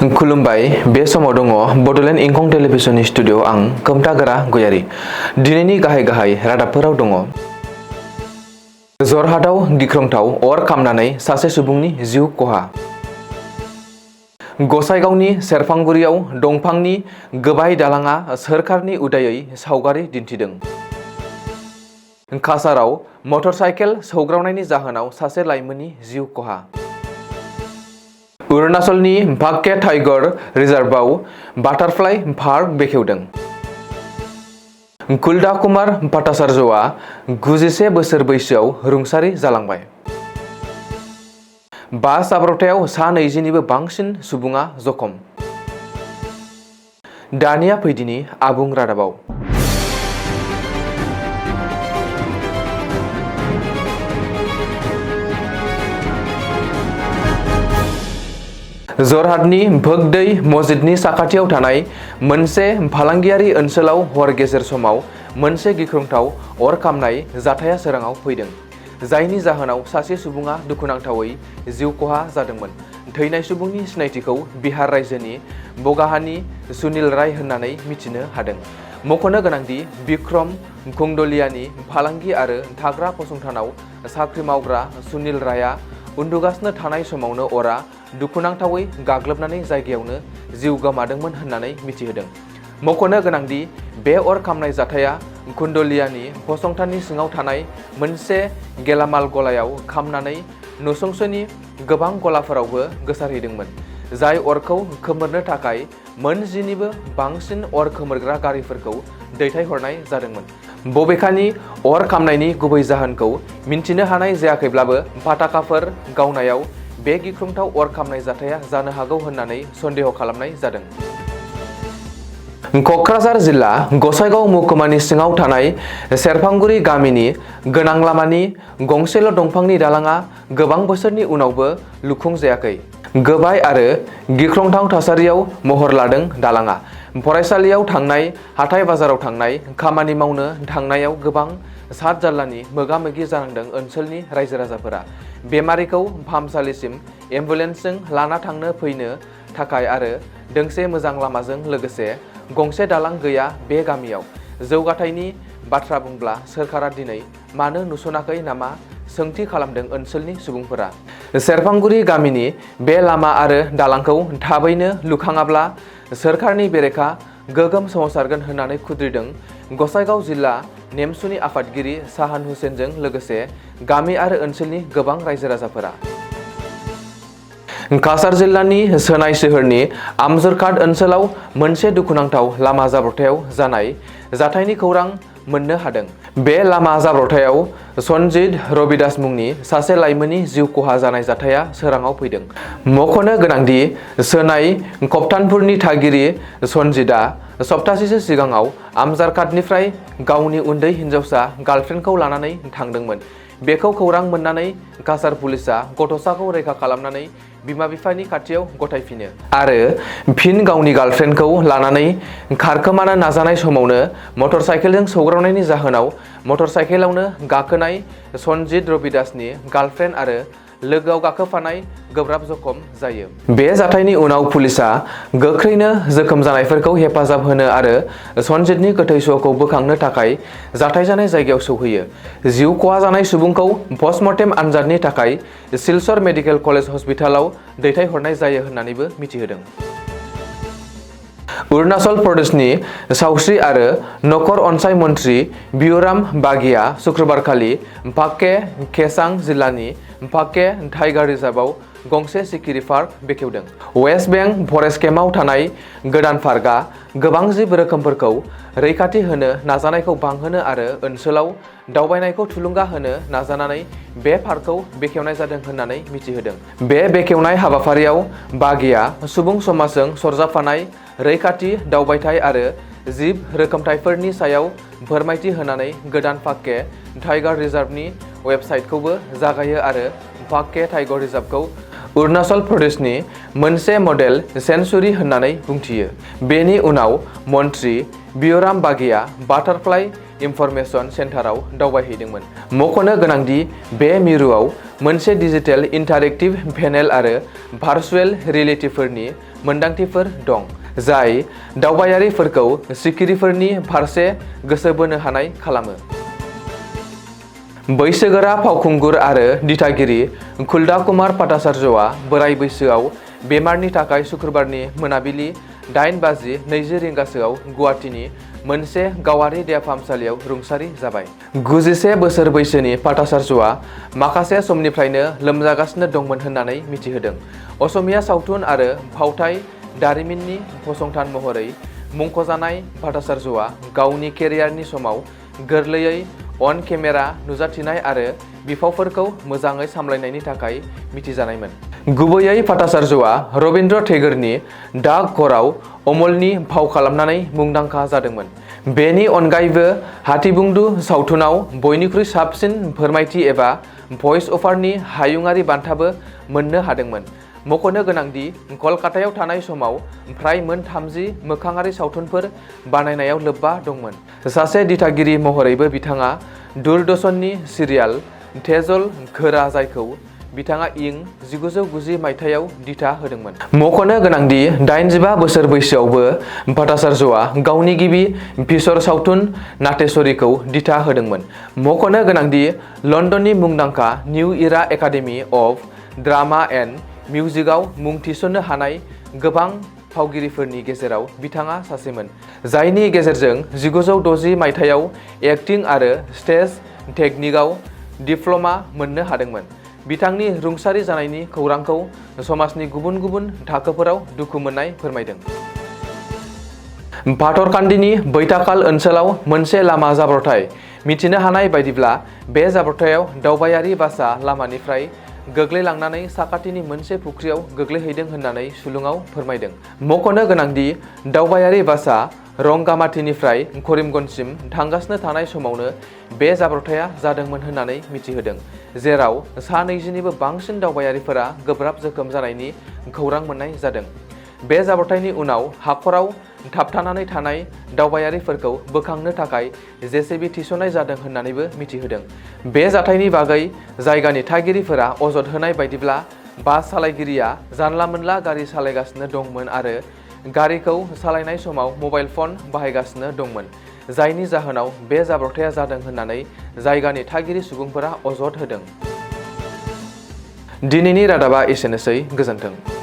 खुलुमबाय बे समाव दङ बडोलेण्ड इंखं टेलिभिजननि स्टुडिअ आं खोमथागोरा गयारी। दिनैनि गाहाय रादाबफोराव दङ। जरहाटआव गिख्रंथाव अर खामनानै सासे सुबुंनि जिउ खहा। गसाइगावनि सेरफांगुरियाव दंफांनि गोबाय दालाङा सोरखारनि उदायै सावगारि दिन्थिदों। काछाराव मटरसाइकेल सौग्रावनायनि जाहोनाव सासे लाइमोननि जिउ खहा। अरुणाचलनि फाक्के टाइगर रिजार्भआव बाटारफ्लाइ पार्क बेखेवदों। कुलदा कुमार भट्टाचार्यआ 91 बोसोर बैसोआव रुंसारि जालांबाय। बास जाब्रबथायाव सा 20निबो बांसिन सुबुङा जखम। दानिया फैदिनि आबुं रादाबाव। जरहाटनि भोगदै मस्जिदनि साखाथियाव थानाय मोनसे फालांगियारि ओनसोलाव हर गेजेर समाव मोनसे गिख्रंथाव अर खामनाय जाथाया सोराङाव फैदों, जायनि जाहोनाव सासे सुबुङा दुखुनांथावै जिउ खहा जादोंमोन। थैनाय सुबुंनि सिनायथिखौ बिहार रायजोनि बगाहानि सुनील राय होननानै मिथिनो हादों। मख'नो गोनांदि बिक्रम कुंडलियानि फालांगि आरो थाग्रा फसंथानाव साख्रि मावग्रा सुनील रायआ उन्दुगासिनो थानाय समावनो अरा दुखुनांथावै गाग्लोबनानै जायगायावनो जिउ गोमादोंमोन होननानै मिथिहोदों। मख'नो गोनांदि बे अर खामनाय जाथाया कुंडलियानि फसंथाननि सिङाव थानाय मोनसे गेलामाल गलायाव खामनानै नसुंसेनि गोबां गलाफोरावबो गोसारहैदोंमोन, जाय अरखौ खोमोरनो थाखाय मोन 10निबो बांसिन अर खोमोरग्रा गारिफोरखौ दैथायहरनाय जादोंमोन। बबेखानि अर खामनायनि गुबै जाहोनखौ मिन्थिनो हानाय जायाखैब्लाबो पाटाकाफोर गावनायाव बे गिख्रंथाव अर खामनाय जाथाया जानो हागौ होननानै सन्देह खालामनाय जादों। क'क्राझार जिल्ला गसाइगाव महकुमानि सिङाव थानाय सेरफांगुरि गामिनि गोनां लामानि गंसेल' दंफांनि दालाङा गोबां बोसोरनि उनावबो लुफुंजायाखै। गोबाय आरो गिख्रंथाव थासारियाव महर लादों दालाङा। फरायसालियाव थांनाय, हाथाय बाजाराव थांनाय, खामानि मावनो थांनायाव गोबां साद जारलानि मोगा-मोगि जानांदों ओनसोलनि रायजो राजाफोरा। बेमारिखौ फाहामसालिसिम एम्बुलेन्सजों लाना थांनो फैनो थाखाय आरो दोंसे मोजां लामाजों लोगोसे गंसे दालां गैया बे गामियाव। जौगाथायनि बाथ्रा बुंब्ला सोरखारा दिनै मानो नुसनाखै नामा सोंथि खालामदों ओनसोलनि सुबुंफोरा। सेरफांगुरि गामिनि बे लामा आरो दालांखौ थाबैनो लुखाङाब्ला सोरखारनि बेरेखा गोगोम सोमावसारगोन होननानै खुद्रिदों गसाइगाव जिल्ला नेमसुनि आफादगिरि साहान हुसेनजों लोगोसे गामि आरो ओनसोलनि गोबां रायजो राजाफोरा। काछार जिल्लानि सोनाय सोहोरनि आमजुरघाट ओनसोलाव मोनसे दुखुनांथाव लामा जाब्रबथायाव जानाय जाथायनि खौरां मोननो हादों। बे लामा जाब्रबथायाव सनजित रबिदास मुंनि सासे लाइमोननि जिउ खहा जानाय जाथाया सोराङाव फैदों। मख'नो गोनांदि सोनाय कप्तानपुरनि थागिरि सनजितआ सप्तासेसो सिगाङाव आमजारघाटनिफ्राय गावनि उन्दै हिनजावसा गार्लफ्रेन्डखौ लानानै थांदोंमोन। बेखौ खौरां मोननानै काछार पुलिसआ गथ'साखौ रैखा खालामनानै बिमा-बिफानि खाथियाव गथायफिनो आरो फिन गावनि गार्लफ्रेन्डखौ लानानै खारखोमानो नाजानाय समावनो मटरसाइकेलजों सौग्रावनायनि जाहोनाव मटरसाइकेलावनो गाखोनाय सनजित रबिदासनि गार्लफ्रेन्ड आरो लोगोआव गाखोफानाय गोब्राब जखम जायो। बे जाथायनि उनाव पुलिसआ गोख्रैनो जोखोम जानायफोरखौ हेफाजाब होनो आरो सनजितनि गोथै सहखौ बोखांनो थाखाय जाथाय जानाय जायगायाव सौहैयो। जिउ खहा जानाय सुबुंखौ पस्टमर्टेम आनजादनि थाखाय सिलचर मेडिकेल कलेज हस्पिटालाव दैथायहरनाय जायो होननानैबो मिथिहोदों। अरुणाचल प्रदेशनि सावस्रि आरो नखर अनसाय मन्थ्रि बियुराम बागिया शुक्रबारखालि फाक्के केसां जिल्लानि फाक्के टाइगार रिजार्भआव गंसे सिखिरि पार्क बेखेवदों। वेस्ट बेंक फरेस्ट केम्पआव थानाय गोदान पार्कआ गोबां जिब रोखोमफोरखौ रैखाथि होनो नाजानायखौ बांहोनो आरो ओनसोलाव दावबायनायखौ थुलुंगा होनो नाजानानै बे पार्कखौ बेखेवनाय जादों होननानै मिथिहोदों। बे बेखेवनाय हाबाफारियाव बागिया सुबुं समाजजों सरजाबफानाय रैखाथि, दावबायथाय आरो जिब रोखोमथायफोरनि सायाव फोरमायथि होनानै गोदान फाक्के टाइगार रिजार्भनि वेबसाइटखौबो जागायो आरो फाक्के टाइगर रिजार्भखौ अरुणाचल प्रदेशनि मोनसे मडेल सेन्चुरि होननानै बुंथियो। बेनि उनाव मन्त्रि बियोराम बागेया बाटारफ्लाइ इनफरमेशन सेन्टाराव दावबायहैदोंमोन। मख'नो गोनांदि बे मिरुआव मोनसे डिजिटेल इन्टारेक्टिभ पेनेल आरो भार्चुएल रियेलिटिफोरनि मोनदांथिफोर दं, जाय दावबायारिफोरखौ सिखिरिफोरनि फारसे गोसो बोनो हानाय खालामो। बैसोगोरा फावखुंगुर आरो दिथागिरि कुलदा कुमार भट्टाचार्यआ बोराय बैसोआव बेमारनि थाखाय शुक्रबारनि मोनाबिलि 8:20 गुवाहाटीनि मोनसे गावारि देहा फाहामसालियाव रुंसारि जाबाय। 91 बोसोर बैसोनि भट्टाचार्यआ माखासे समनिफ्रायनो लोमजागासिनो दंमोन होननानै मिथिहोदों। असमिया सावथुन आरो फावथाय दारिमिननि फसंथान महरै मुंख'जानाय भट्टाचार्यआ गावनि केरियारनि समाव गोरलैयै अन केमेरा नुजाथिनाय आरो बिफावफोरखौ मोजाङै सामलायनायनि थाखाय मिथिजानायमोन। गुबैयै भट्टाचार्यआ रबीन्द्र टैगोरनि डाक घरआव अमलनि फाव खालामनानै मुंदांखा जादोंमोन। बेनि अनगायैबो हाथिबुंडु सावथुनाव बयनिख्रुइ साबसिन फोरमायथि एबा भइस अभारनि हायुङारि बान्थाबो मोननो हादोंमोन। मख'नो गोनांदि कलकातायाव थानाय समाव फ्राय मोन 30 मोखाङारि सावथुनफोर बानायनायाव लोब्बा दंमोन। सासे दिथागिरि महरैबो बिथाङा दूरदर्शननि सिरियाल तेजल घोरा, जायखौ बिथाङा इं 1990 मायथाइयाव दिथा होदोंमोन। मख'नो गोनांदि 85 बोसोर बैसोआवबो भट्टाचार्यआ गावनि गिबि फीचर सावथुन नाटेश्वरीखौ दिथा होदोंमोन। मख'नो गोनांदि लन्दननि मुंदांखा new era academy of drama and मिउजिकआव मुं थिसननो हानाय गोबां फावगिरिफोरनि गेजेराव बिथाङा सासेमोन, जायनि गेजेरजों 1960 मायथाइयाव एक्टिं आरो स्टेज टेकनिकआव डिप्ल'मा मोननो हादोंमोन। बिथांनि रुंसारि जानायनि खौरांखौ समाजनि गुबुन गुबुन थाखोफोराव दुखु मोननाय फोरमायदों। भातरकान्डीनि बैताखाल ओनसोलाव मोनसे लामा जाब्रबथाय। मिथिनो हानाय बायदिब्ला बे जाब्रबथायाव दावबायारि बासआ लामानिफ्राय गोग्लैलांनानै साखाथिनि मोनसे फुख्रियाव गोग्लैहैदों होननानै सुलुङाव फोरमायदों। मख'नो गोनांदि दावबायारि बासआ रंगामाथिनिफ्राय करिमगन्जसिम थांगासिनो थानाय समावनो बे जाब्रबथाया जादोंमोन होननानै मिथिहोदों, जेराव 120निबो बांसिन दावबायारिफोरा गोब्राब जोखोम जानायनि खौरां मोननाय जादों। बे जाब्रबथायनि उनाव हाखराव थाबथानानै थानाय दावबायारिफोरखौ बोखांनो थाखाय जेसीबी थिसननाय जादों होननानैबो मिथिहोदों। बे जाथायनि बागै जायगानि थागिरिफोरा अजद होनाय बायदिब्ला बास सालायगिरिया जानला-मोनला गारि सालायगासिनो दंमोन आरो गारिखौ सालायनाय समाव मबाइल फन बाहायगासिनो दंमोन, जायनि जाहोनाव बे जाब्रबथाया जादों होननानै जायगानि थागिरि सुबुंफोरा अजद होदों। दिनैनि रादाबा एसेनोसै, गोजोन्थों।